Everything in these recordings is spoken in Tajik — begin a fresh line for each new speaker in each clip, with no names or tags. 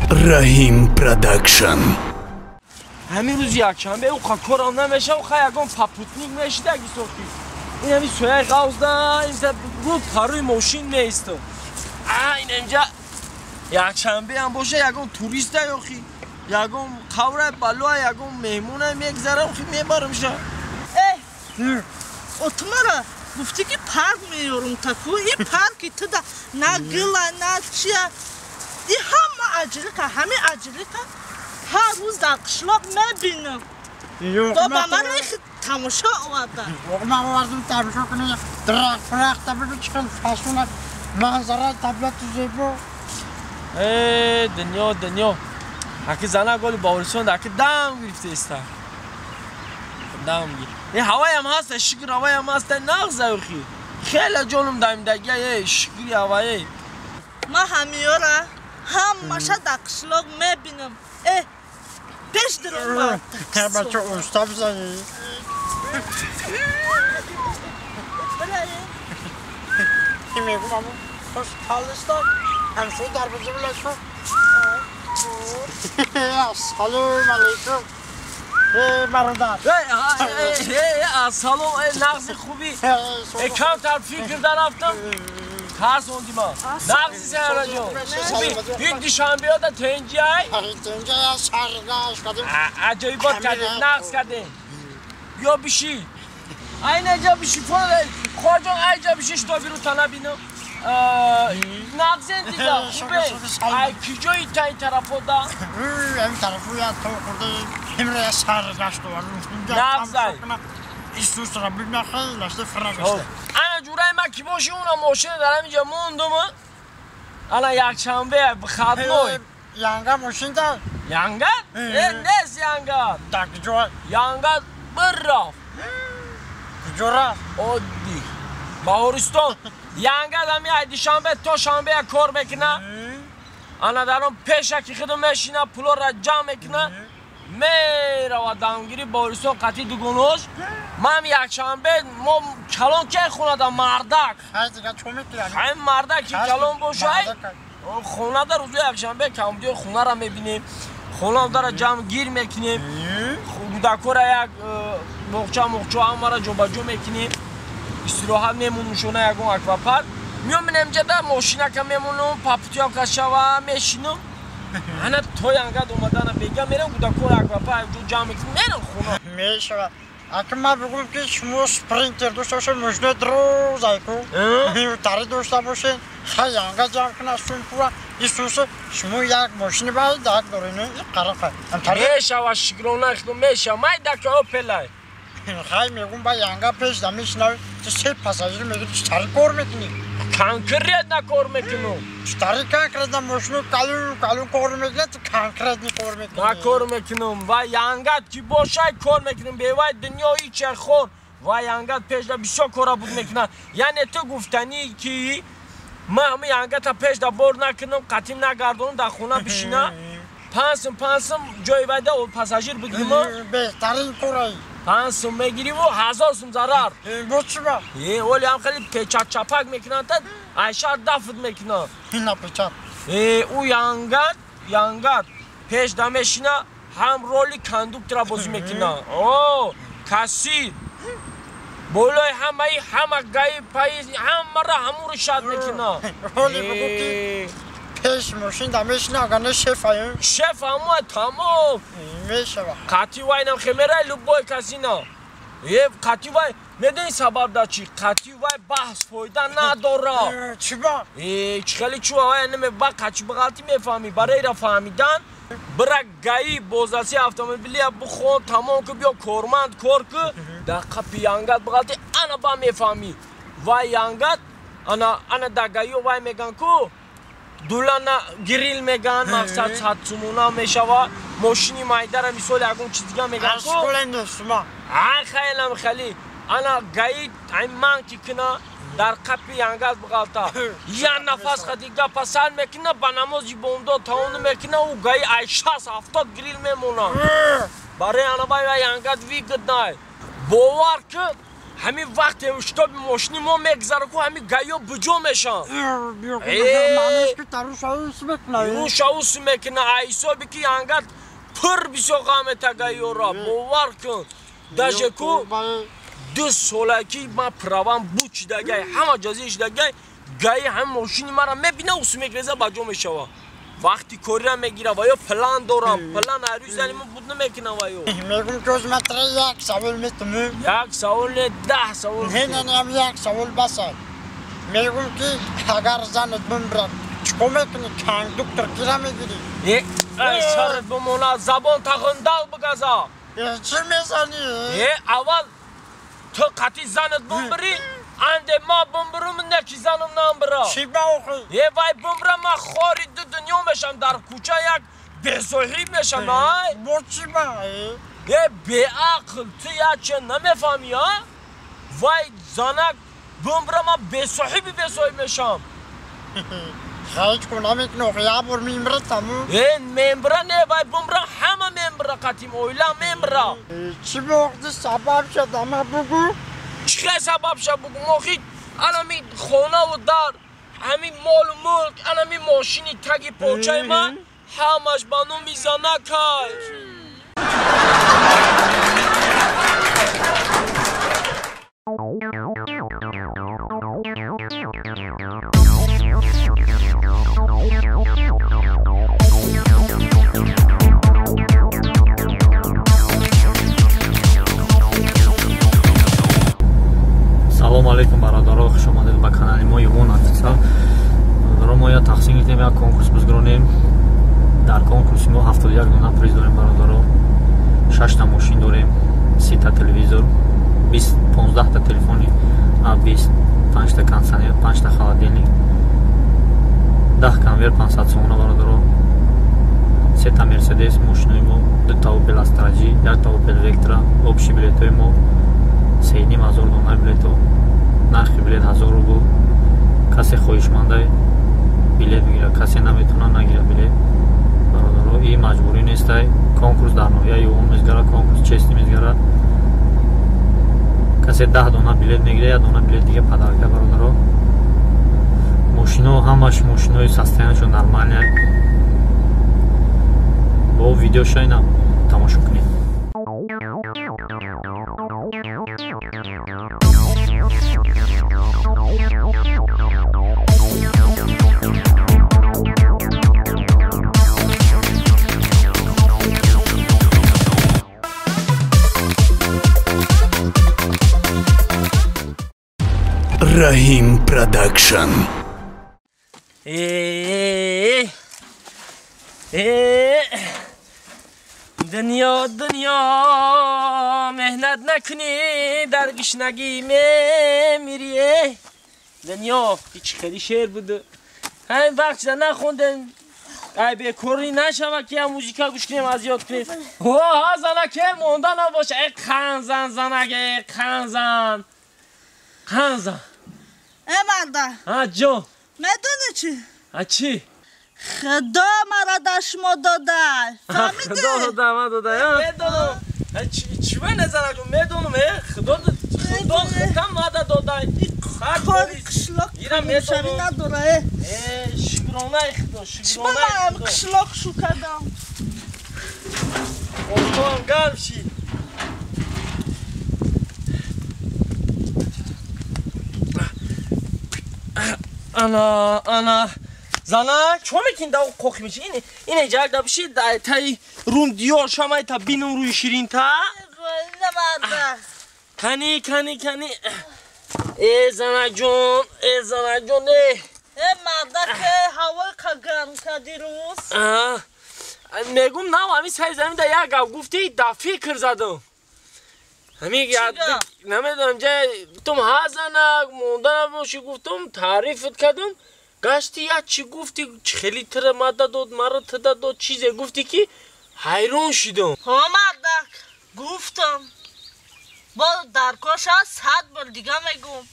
Раҳим Продакшн.
Ҳамин рӯзи якшанбе ӯ корам намешав, ха ягон попутник мешидаги сохти. Ин ҳамин сояи ғавзда, рӯ парӯи мошин меистам. А ин инҷа якшанбеам боша, ягон туриста ёхи, ягон қавра балоа, ягон меҳмона мегзарам, хи мебарамша.
Э, отмара гуфтӣ ки парк меёрум таку, ин парки туда на гила, на чия. И ҳама аҷлика, ҳамин аҷлика ҳар рӯз дар қишлоқ мебинам. Бо ба ман тамошо оварда.
Ман овардам тамошо кунӣ, дарахт фарахта бибин чӣ хел фасуна, манзараи табиату зебо.
Э, дунё, дунё. Аки зана голи Боварисон аки дам гирифта иста. Дам гир. Э, ҳаваям ҳаста, шукр ҳаваям ҳаста, нағз охи. Хеле ҷонум дамидагия, э, шукри ҳавае.
Ман ҳамиёра ҳамаша дар қишлоқ мебинам. Э, пеш дурум.
Бача уста бизанӣ. Ки мегум аму хош ҳалиста ҳамсоя дарвоза билашу. Ассалому алайкум. Э, бародар.
Ассалом, нағзи хубӣ. Э, камтар фикр дарафтам. Тарсонди ма. Нағзи сенараҷон. Хубӣ, ин душанбеода тенҷиай?
Тенҷиай саргаш кардем.
Аҷоибот кардем, нағз кардем. Биё биши. Айнаҷа биши, хоҷон айҷа биши, что биру тана бинам. Нағзен дида, хубе. Ай киҷои та ин тарафода?
Ин тарафу я то хурда имра я саргаш довардем.
Нағзай.
Исусра бибина хеле фирагашта.
Ана ҷураи ман ки боши, уна мошина дар ҳаминҷа мондум. Ана якшанбе выходной.
Янга мошинда?
Янга? Э, нест янга.
Да куҷо?
Янга bir рафт.
Куҷо рафт?
Оддӣ. Баҳористон. Янга ами ай душанбе то шанбе кор мекуна. Ана дар он пеша ки худу мешина, пулора ҷамъ мекуна. Мерава дамгирӣ Баҳористон қатъи дугонош. Ман якшанбе мо калон ке хонада мардак. Ҳай мардак ки калон бошай. Хонада рӯзи якшанбе камбудиҳои хонара мебинем. Хонадара ҷамъ гир мекунем. Кӯдакора як боғча моғча ҳамара ҷобаҷо мекунем. Истироҳат мемонум шона ягон аквапарк. Миём инҷада мошинака мемонум, папутиям кашава мешинам. Ана то янгад омадана бега мерам кӯдакора аквапарк ҷамъ мекунем, мерам хона.
Мешавад. Аки ман бигӯм ки шумо спринтер дошта бошед, мошинаи дроз айку. Тари дошта бошед, хай янга ҷамъ кунад сумпура. Исуса шумо як мошини баъд дак доред, и қарақа.
Мешава, шукрона худо мешава. Майдака опелай.
Хай мегӯм ба янга пеш да мешинавӣ, ту се пассажир мегирӣ, чӣ тари кор мекунӣ?
Конкретно кор мекунам.
Чӣ тари конкретно мошину калун калун кор мекунӣ, ту конкретно кор мекунӣ.
Ман кор мекунам ва янгат ки бошай кор мекунам, бевай дунё ҳиче хор. Ва янгат пешда бисёр кора буд мекунад. Яъне ту гуфтанӣ ки ман ҳамин янгата пешда бор накунам, қатим нагардонам, дар хона бишина. Пансум пансум ҷои вайда пассажир бигирим.
Беҳтарин кораи.
5 сум мегириву 1000 сум зарар.
Бо чӣ ба?
Э, оли ҳам хеле печат-чапак мекунанд, та айшар дафт мекунанд.
Ина печат.
Э, ӯ янгат, янгат пешда мешина, ҳам роли кондуктора бозӣ мекунад. О, кассир. Болои ҳамаи ҳама гаи паи ҳамаро ҳамуро шад мекунад.
Роли бигӯ ки пеш мошин да мешина, агар не шеф аю.
Шеф ҳамуа тамом.
Мешава.
Қатъи вайнам хемера любой касина. Е, қатъи вай, медони сабаб да чӣ? Қатъи вай баҳс фоида надора.
Чӣ ба?
Э, чӣ хеле чӯ вай неме ба қачи бағалти мефаҳмӣ. Барои ира фаҳмидан бира гаи боздасти автомобилия бихон, тамом ку, биё корманд кор ку, дар қапи янгат бағалти ана ба мефаҳмӣ. Вай янгат ана ана дар гаиё вай меган ку дулана гирил меган, мақсад 100 сумона мешава. Мошини майдара мисол ягон чиз дига меган ку. Ай хелам хели ана гаи ай ман ки кина дар қапи янгаз биғалта як нафас хади гапа сар мекуна, ба намози бомдод тамом мекуна, ӯ гаи ай 60-70 гирил мемона. Барои ана вай янгат выгодный. Бовар ки ҳамин вақте шитоби мошини мо мегзара ку ҳамин гаё буҷо мешан. Рӯшаус мекуна айсоби ки ангат пур бисёр ғамета гаёра бовар кун. Даже ку 2 солаки ман правам буд шидагай, ҳама ҷазир шидагай, гаи ҳамин мошини мара мебина усу мегреза ба ҷо мешава. Вақти корира мегира ва ё план дорам, план ҳарӯз зани мо буд намекунам ва ё.
Мегум ки ӯзи ман тра як савол метуму.
Як савол не, 10 савол.
Не, не, не, як савол баса. Мегум ки агар занат бимирад, чӣ кор мекунӣ? Кондуктор кира мегирӣ?
Э, ай сарат бимонад, забон тағындал бигаза.
Чӣ мезанӣ?
Э, аввал ту қатъи занат бимбирӣ, анде ма бимбирум, не ки занам намбира.
Чӣ ба охи?
Э, вай бимбира, ман хори ду дунё мешам, дар кӯча як бесоҳиб мешам, ай?
Бо чӣ ба?
Э, беақл, ту як че намефаҳмӣ, а? Вай занак бимбира, ман бесоҳиби бесоҳиб мешам.
Ҳеҷ кор намекунӣ, охи, як бор мембира тамом.
Э, мембира не, вай бимбира, ҳама мембира, қатим оила мембира.
Чӣ ба охи сабаб шуд, ама бугӯ?
Чӣ сабаб шуд бугӯ? Охи, анами хонаву дар, ҳамин молу мулк, анами мошини таги почаи ман, ҳамаш ба номи занакай.
Салом алейкум бародаро, хуш омадед ба канали мо Ювон Официал. Бародаро, мо я тақсим гирифтем, як конкурс бизгронем. Дар конкурси мо 71 дона приз дорем бародаро. 6 та мошин дорем, 30 та телевизор, 15 та телефони А20, 5 та кондиционер, 5 та холодильник, 10 конверт 500 сомона бародаро, 3 та Мерседес мошинои мо, 2 та Opel Astra G, 1 та Opel Vectra, общий билетои мо 3,5 ҳазор дона билето, нархи билет 1000 рубл. Касе хоҳишмандай билет бигирад, касе наметавонад нагирад билет. Бародаро, ин маҷбурӣ нестай. Конкурс дар ноҳияи Ювон мезгарад, конкурс честный мезгарад. Касе 10 дона билет мегирад, 1 дона билет дига подарка бародаро. Мошино ҳамаш мошинои состояниешон нормальный. Бо видеоша ина тамошо кунед.
Раҳим Продакшн.
Дунё, дунё, меҳнат накунӣ, дар гишнагӣ мемирӣ. Дунё, ҳеҷ хеле шеър буд. Ҳамин вақт шуда нахондем. Ай бекорӣ нашава ки ям музика гӯш кунем, аз ёд кунем. Ҳа, занаке монда набоша. Э, қанзан, занаке, қанзан. Қанзан.
Э, марда.
Ҳа, ҷон.
Медонӣ чӣ?
Ҳа, чӣ?
Худо мара дар шумо дода. Фаҳмидӣ?
Худо дода, ман дода. Медонам. Чӣ не занаҷон, медонам, э? Худо, худо худам мада дода.
Кори қишлоқ шавӣ надора, э?
Э, шукронаи Худо, шукронаи
Худо. Чӣ қишлоқ шу кардам?
Офтобам гарм шид. Ана, ана. Занак, чо мекунӣ да қоқи меши? Ин ин ҷак да биши таи рум диёр шамай та бинум рӯи ширинта. Кани, кани, кани. Э, занакҷон, э, занакҷон, э.
Э, мардак, ҳавои қа гарм кади рӯз.
Мегум нав ҳамин сари замин да як гап гуфтӣ, да фикр задам. Ҳамин намедонам ҷа гуфтум ҳа занак, монда набошӣ гуфтум, таърифат кардам. Гашти як чӣ гуфтӣ, хеле тира мада дод, маро тида дод, чизе гуфтӣ ки ҳайрон шидам.
Ҳо мардак, гуфтам. Бо дар коша 100 бор дига мегум.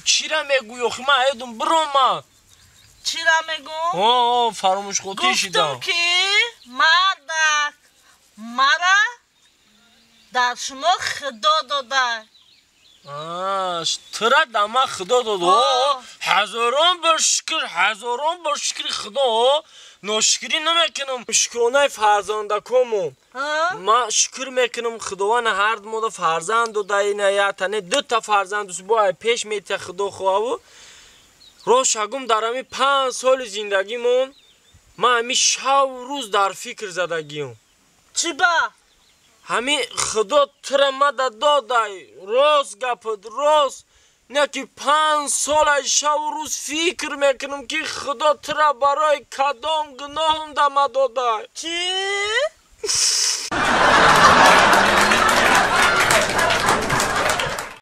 Чира мегӯӣ охи ман ҳайдум биромад.
Чира мегум?
Ҳо, фаромӯшхотир шидам.
Гуфтум ки мардак мара дар шумо Худо дода.
Тура дама Худо дод. Ҳазорон бор шукр, ҳазорон бор шукри Худо. Ношукрӣ намекунам. Шукронаи фарзандакомон. Ман шукр мекунам, Худованд ҳар мода фарзанд дода, ина ятане дута фарзанд бо пеш метия, Худо хоҳаву. Рост шагум, дар ҳами 5 соли зиндагимон ман ҳами шаву рӯз дар фикр задагиём.
Чӣ ба?
Ҳами Худо тура мада додай, рост гапад, рост не ки 5 солай шаву рӯз фикр мекунам, ки Худо тура барои кадом гуноҳам дама додай.
Чӣ?